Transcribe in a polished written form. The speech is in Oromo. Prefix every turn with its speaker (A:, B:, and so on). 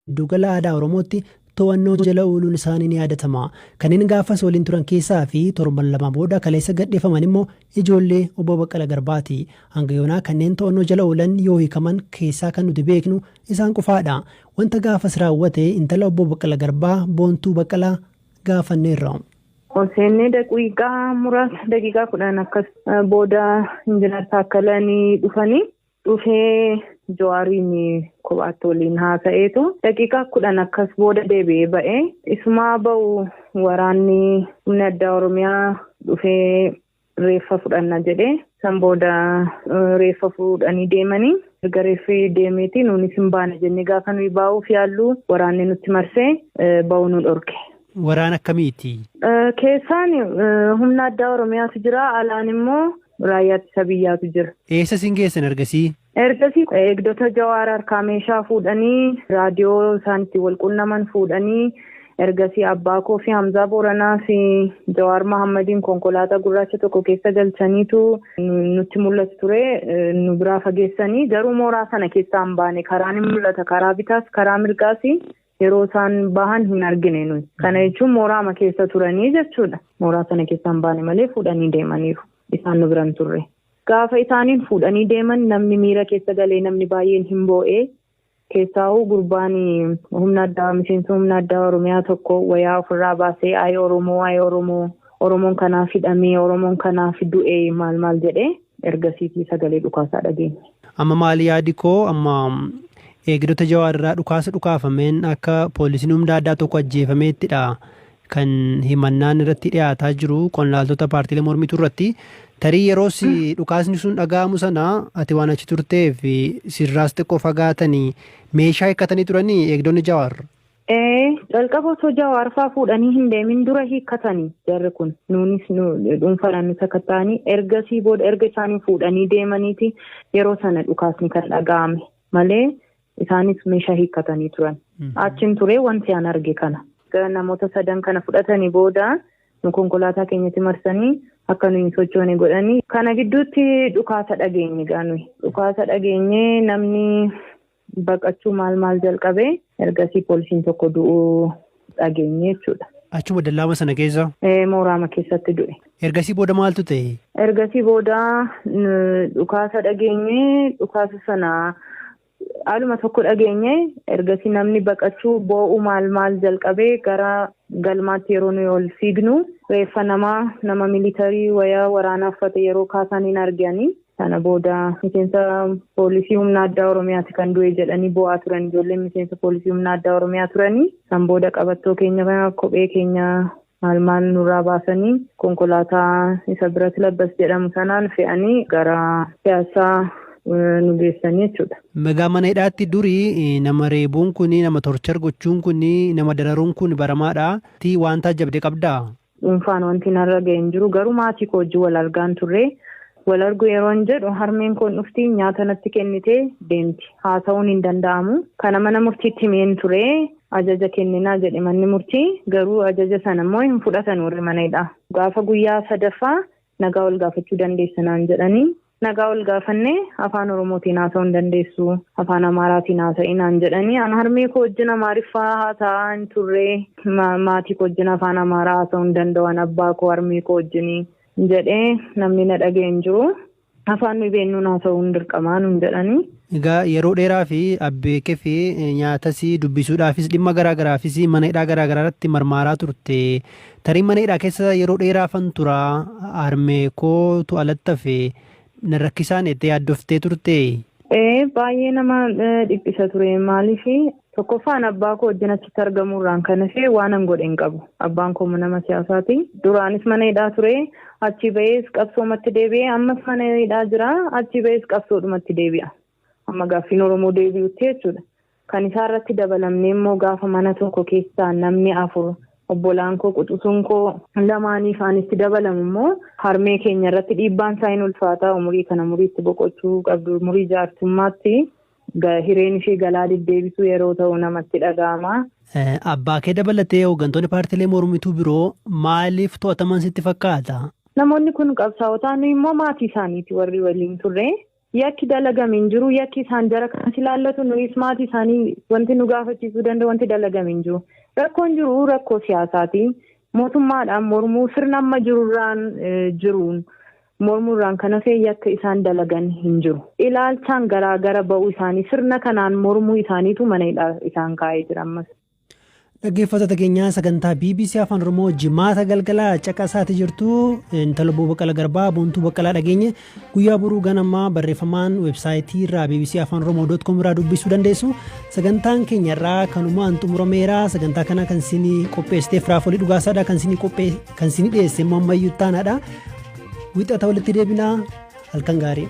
A: Giddugala Aadaa Oromootti to'annoo jala ooluun isaanii ni yaadatama. Kanneen gaafas waliin turan keessaa fi torban 2 booda kaleessa gadhiifaman immoo ijoollee Obbo Baqqala Garbaati. Hanga yoonaa kanneen to'annoo jala oolan yoo hiikaman keessaa kan nuti beeknu isaan qofaadha. Wanta gaafas raawwate intala Obbo Baqqala Garbaa Boontuu Baqqalaa gaafanneerra.
B: Ol seennee daqiiqaa muraasa daqiiqaa 10 akkas booda Injinar Taakkalanii dhufanii dhufee Jawaariin kophaatti waliin haasa'eetu daqiiqaa 10 akkas booda deebi'ee ba'e. Isumaa ba'u waraanni humni addaa Oromiyaa dhufee reeffa fudhanna jedhee san booda reeffa fuudhanii deemanii erga reeffi deemeeti nuunis hin baana jennee gaafa nuyi baa'uuf yaallu waraanni nutti marsee ba'uu nu dhorke.
A: Waraana akkamiiti?
B: Keessaan humna addaa Oromiyaatu jira alaan immoo raayyaa ittisa biyyaatu jira.
A: Eessa isin geessan ergasii?
B: Ergasii eegdota Jawaar harkaa meeshaa fuudhanii raadiyoo isaan itti wal qunnaman fuudhanii ergasii abbaa koo fi Hamzaa Booranaa fi Jawaar Mahammadiin konkolaataa gurraacha tokko keessa galchaniitu nutti mul'atu ture nu biraa fageessanii garuu mooraa sana keessaa hin baane karaan hin mul'ata karaa bitaas karaa mirgaas yeroo isaan bahan hin argine nuyi. Kana jechuun mooraama keessa turanii jechuudha. Mooraa sana keessaa hin baane malee fuudhanii deemaniiru. Isaan nu biran turre. Gaafa isaaniin fuudhanii deeman namni miira keessa galee namni baay'een hin boo'ee. Keessaa'uu gurbaan humna addaa miseensa humna addaa Oromiyaa tokko wayaa ofirraa baasee ayi Oromoo ayi Oromoo Oromoon kanaaf hidhamee Oromoon kanaaf du'ee maal maal jedhee ergasiitii sagalee dhukaasaa dhageenye.
A: Amma maali yaadi koo amma eegdota Jawaar irraa dhukaasa dhukaafameen akka poolisiin humna addaa tokko ajjeefameettidha kan himannaan irratti dhiyaataa jiru qondaaltota paartiilee mormituu irratti. Tarii yeroos dhukaasni sun dhaga'amu sana ati waan achi turteef sirraas xiqqoo fagaatanii meeshaa hiikkatanii turanii eegdonni Jawaar.
B: Ee, calqaba osoo Jawaar faa fuudhanii hin deemin dura hiikkatanii jarri kun nuunis nu dhuunfaadhaan nu sakatta'anii ergasii booda erga isaanii fuudhanii deemaniiti yeroo sana dhukaasni kan dhaga'ame malee isaanis meeshaa hiikkatanii turan. Achiin ture wanti an arge kana. Namoota sadan kana fudhatanii booda nu konkolaataa keenyatti marsanii akka nuyi hin sochoone godhanii kana gidduutti dhukaasa dhageenye gaa nuyi. Dhukaasa dhageenye namni baqachuu maal maal jalqabe ergasii poolisiin tokko du'uu dhageenye jechuudha.
A: Achuma dallaama sana keessa?
B: Mooraama keessatti du'e.
A: Ergasii booda maaltu ta'e?
B: Ergasii booda dhukaasa dhageenye dhukaasa sana haaluma tokko dhageenye ergasii namni baqachuu boo'uu maal maal jalqabee gara galmaatti yeroo nuyi ol fiignu reeffa namaa nama militarii wayaa waraanaa uffate yeroo kaasan hin arganii. Sana booda miseensa poolisii humna addaa Oromiyaati kan du'e jedhanii boo'aa turan ijoolleen miseensa poolisii humna addaa Oromiyaa turanii. San booda qabattoo keenya kophee keenya maal maal nurraa baasanii konkolaataa isa biratti labbas jedhamu sanaan fe'anii gara siyaasaa nu geessanii jechuudha.
A: Egaa mana hidhaatti durii nama reebuun kun nama torchar gochuun kun nama dararuun kun baramaadha. Waan taajjabde qabdaa?
B: Dhuunfaan wanti narra ga'e hin jiru garuu maatii koo wajjin wal argaan turre. Wal argu yeroon jedhu harmeen koon dhufti nyaata natti kennitee deemti. Haasa'uun hin danda'amu. Kana mana murtiitti himeen ture. Ajaja kenninaa jedhe manni murtii garuu ajaja sana immoo hin fudhatan warri mana hidhaa. Gaafa guyyaa sadaffaa nagaa wal gaafachuu dandeessa naan jedhanii nagaa wal gaafanne afaan Oromootiin haasa'uu hin dandeessu afaan Amaaraatiin haasa'i naan jedhanii an harmee koo wajjin Amaariffaa haasa'aa hin turre maatii koo wajjin afaan Amaaraa haasa'uu hin danda'u an abbaa koo harmee koo wajjin jedhee namni na dhaga'e hin jiru. Afaan nuyi beeknuun haasa'uun dirqamaa nuun jedhanii.
A: Egaa yeroo dheeraa fi abbeekee fi nyaatas dubbisuudhaafis dhimma garaa garaafis mana hidhaa garaa garaa irratti marmaaraa turte. Tarii mana hidhaa keessa yeroo dheeraafan tura harmee kootu alatti hafe na rakkisaan jettee yaaddoftee turte.
B: Ee baay'ee nama dhiphisa ture maaliif tokkoffaan abbaa koo wajjin achitti argamuurraan kan hafe waan an godhe hin qabu. Abbaan koo nama siyaasaati. Duraanis mana hidhaa ture. Achi ba'ees qabsoomatti deebi'ee ammas mana hidhaa jira. Achi ba'ees qabsoodhumatti deebi'a. Amma gaaffiin Oromoo deebi'utti jechuudha. Kan isaa irratti dabalamnee immoo gaafa mana tokko keessaa namni 4 obbolaan koo quxusuun koo lamaaniif anitti dabalamu immoo harmee keenya irratti dhiibbaan isaa hin ulfaata. Umurii kana umuriitti boqochuu qabdu umurii jaarsummaatti hireen ishee galaa deddeebisuu yeroo ta'u namatti dhaga'ama.
A: Abbaa kee dabalatee hooggantoonni paartiilee mormituu biroo maaliif to'ataman sitti fakkaata?
B: Namoonni kun qabsaa'otaa nuyi immoo maatii isaaniiti warri waliin turre. Yakki dalagame hin jiru. Yakki isaan jara kanas ilaallatu, nuyis maatii isaanii wanti nu gaafachiisuu danda'u wanti dalagame hin jiru. Rakkoon jiru rakkoo siyaasaati. Mootummaadhaan mormuu, sirna amma jirurraan jiruun mormuurraan kan hafe yakka isaan dalagan hin jiru. Ilaalchaan garaagara ba'uu isaanii, sirna kanaan mormuu isaaniitu mana hidhaa isaan kaa'ee jira ammas.
A: Dhaggeeffattoota keenyaa, sagantaa BBC Afaan Oromoo Jimaata galgalaa caqasaati jirtu. Intala Obbo Baqqalaa Garbaa, Boontuu Baqqalaa dhageenye. Guyyaa boruu ganamaa barreeffamaan weebsaayitii irraa bbcafaanoromoo.com irraa dubbisuu dandeessu. Sagantaan keenya irraa kanumaan xumurameera. Sagantaa kana kan isinii qopheessiteef Raafolii Dhugaasaadha, kan isinii qophee kan isinii dhiyeesse immoo Ammayyuu Taanaadha. Wixata walitti deebinaa, halkan gaarii.